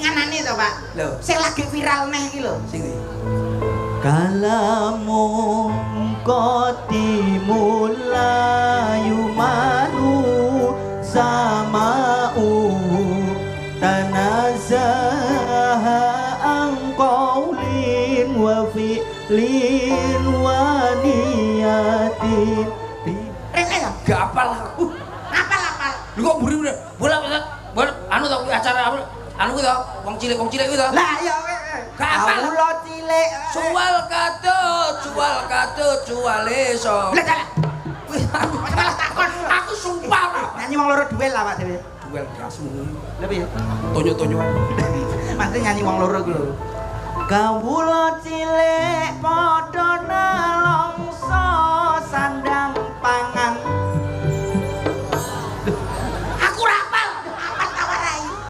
Ringanane to, Pak. Lho. Sing lagi viral neh iki lho. Sing ndi? Kalamun qadimul la yumanu sama'u tanazaha an qawlin wa fi'lin wa niyatin. Rene to. Gak apal aku. Apal-apal. Lho kok mburi bola bola anu to kuwi acara apa? Anu kuwi to, wong cilik kuwi to. Lah ya Gak apal. Kawula cilik. Jual katut, jual katut, jual iso. Lah dalah. Wih, aku Malah takon. Aku sumpah ora. Nyanyi wong loro duel lah Pak dhewe. Duel kerasmu. Lha piye? Tonyo-tonyoan. Maksudnya nyanyi wong loro ku lho. Kawula cilik padha nelongso sandang pangan